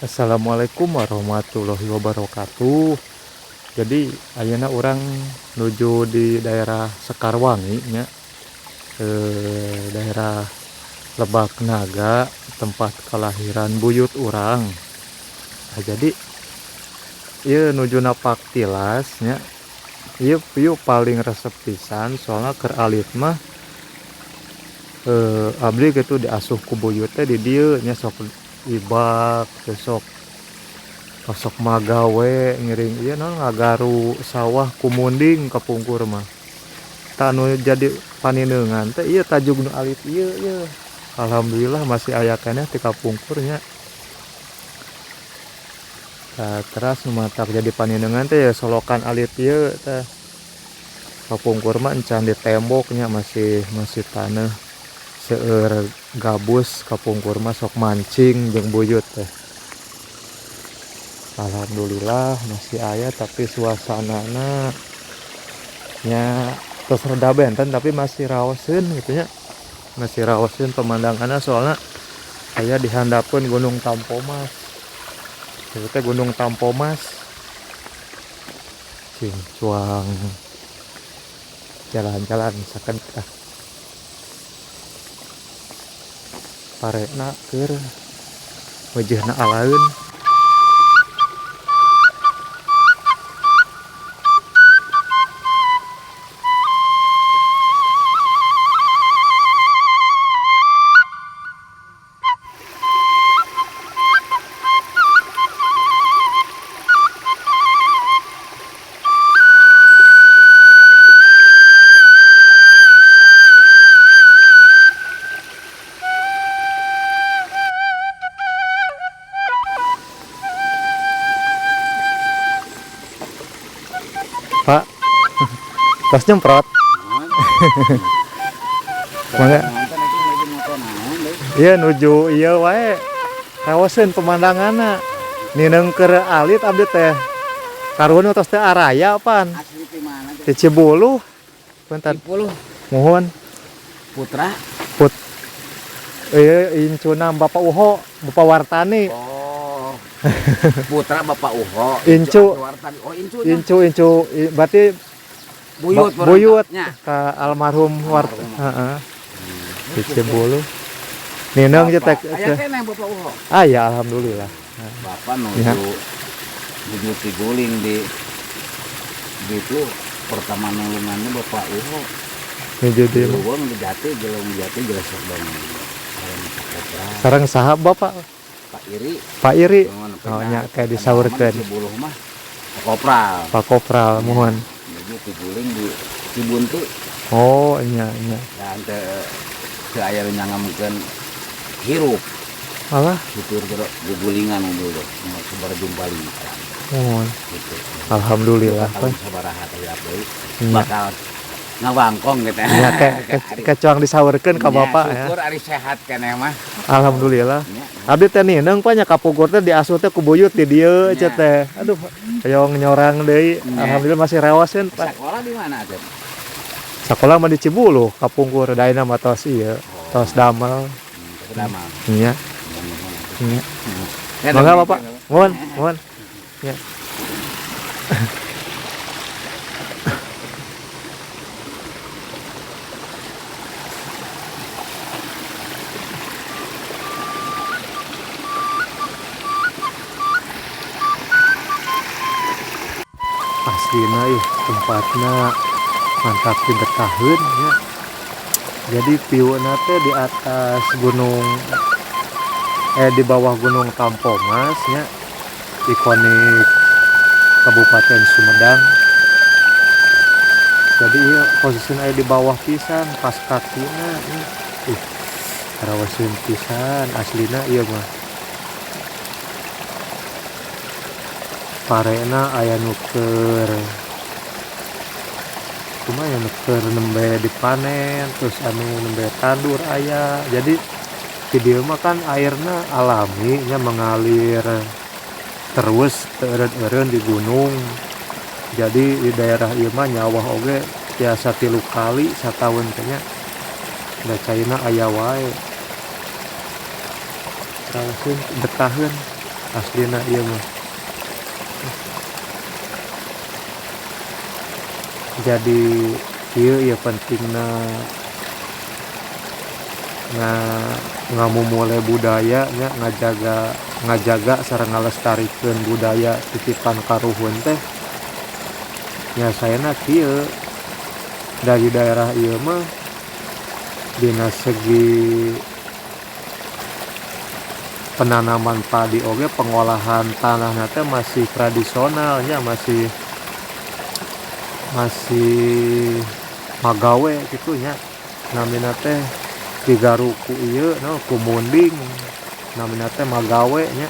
Assalamualaikum warahmatullahi wabarakatuh. Jadi ayeuna urang nuju di daerah Sekarwangi nya, daerah Lebak Naga, tempat kelahiran buyut urang. Nah, jadi ieu nuju napak tilas nya. Ieu view paling resep pisan soalna keur alit mah abdi gitu diasuh ku buyut teh di dieu nya, sok ibak teh, sok sok magawe ngiring ieu naon ngagaru sawah ku munding kapungkur mah. Tah, nu jadi panineungan teh ieu tajug nu alit ieu ieu. Alhamdulillah masih aya keneh ti kapungkur nya. Tah, teras nu matak jadi panineungan teh ya solokan alit ieu teh. Kapungkur mah encan ditembok nya, masih masih taneuh seueur gabus. Kapungkur mah sok mancing jeung buyut teh. Alhamdulillah masih aya, tapi suasanana nya tos rada benten, tapi masih raoseun gitu nya. Masih raoseun pemandanganna soalna aya di handapeun Gunung Tampomas. Ieu teh Gunung Tampomas. Cing cuang jalan-jalan sakedik ah. Parena keur meujeuhna alaeun. Pak, tos nyemprot. Mangga. Iya, nuju ieu wae. Raoseun pemandanganna. Nineung keur alit abdi teh. Karuhun tos teh araya pan. Asli di mana teh? Di Cibuluh. Punten. Cibuluh. Muhun. Putra. Put. Iya, incuna Bapak Uho, Bapak Wartani. Oh. Putra Bapak Uho. Incu. Wartani. Oh, incu. Incu, incu, berarti buyut, buyut nya. Ke almarhum Wart. Almarhum. Heeh. Di Cibuluh. Nineung teh Bapak. Aya keneh Bapak Uho. Ah ya, alhamdulillah. Bapak nuju Ya. nuju tiguling di itu pertama nulungannya Bapak Uho. Nuju di Leuweung di jati, jelung jati jelesok dong. Sareng Pak Kopra. Sareng saha Bapak? Pak Iri. Pak Iri. Nuhun, Oh nya, kayak Kan disaurkeun. Cibuluh mah Pak Kopral. Pak Kopral, muhun. Nuju tiguling di Cibuntu. Oh, iya iya. Dan teu teu aya nu nyangamkeun hirup. Alah. Supir gerok gugulingan dulu, sabar jumpa lita. Muhun. Gitu. Alhamdulillah. Kalau sabaraha teh deui Iya. bakal ngawangkong gitu. Ya, kayak kecuang disaurkeun ka Ya, Bapak ya. syukur ari sehat keneh mah. Alhamdulillah. Ya. Abdi teh nineung Pak nya, kapungkur teh diasuh teh ku buyut di dieu Ya. teh. Aduh, hoyong nyorang deui. Ya. Alhamdulillah masih raoseun, Pak. Sekolah di mana teh? Sekolah mah di Cibuluh, kapungkur daina mah tos ieu, tos damel. Tos damel. Iya. Iya. Ya, Mangga demi- Bapak. Mohon, mohon. Ya. Aslina ih tempatnya mantap dibetaheun ya. Jadi view-na teh di atas gunung, di bawah Gunung Tampomas ya, ikonik Kabupaten Sumedang. Jadi iya posisinya aya di bawah pisan pas kakina ya. Ih, rawaseun pisan aslina ieu mah. Parena aya nu keur kumaha ya, nu keur nembe dipanen, terus anu nembe tandur aya. Jadi di dieu mah kan airna alami nya, mengalir terus teu eureun-eureun di gunung. Jadi di daerah ieu mah nyawah oge tiasa 3 kali sataun teh nya. Da caina aya wae. Rawaseun betaheun. Aslina ieu mah. Jadi ieu ieu pentingna nga ngamumule budaya nya, ngajaga ngajaga sareng ngalestarikeun budaya titipan karuhun teh nya. Saena kieu, dari daerah ieu mah dina segi penanaman padi oge pengolahan tanahna teh masih tradisional nya, masih masih magawe gitu nya. Namina teh digaruk ku ieu no ku munding, namina teh magawe nya,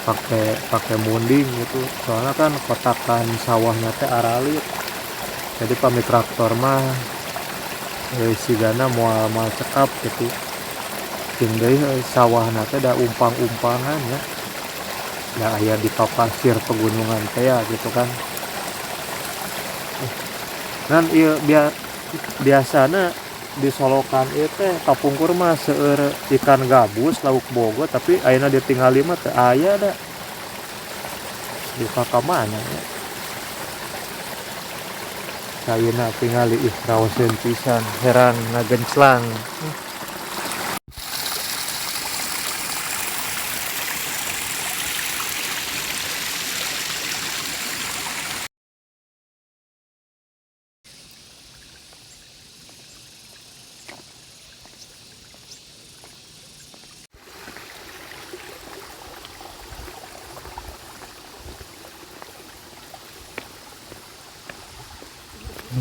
pakai pakai munding gitu. Soalnya kan kotakan sawahnya teh aralit, jadi pami traktor mah sigana moal moal cekap gitu. Jeung deui sawahna teh da umpang-umpangan nya ya, aya di pasir pegunungan teh ya gitu kan. Kan ieu biasana di solokan ieu teh kapungkur mah seueur ikan gabus, lauk bogo, tapi ayeuna ditingali mah teu aya da. Di mana ya ayeuna tingali, ih, raoseun pisan, herang ngagenclang.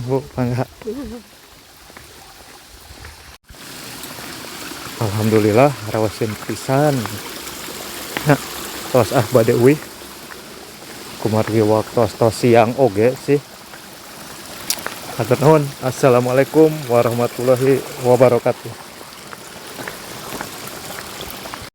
Bu, mangga. Alhamdulillah, raoseun pisan. Nah, tos ah, bade uih. Kumargi waktu tos siang oge sih. Hatur nuhun. Assalamualaikum warahmatullahi wabarakatuh.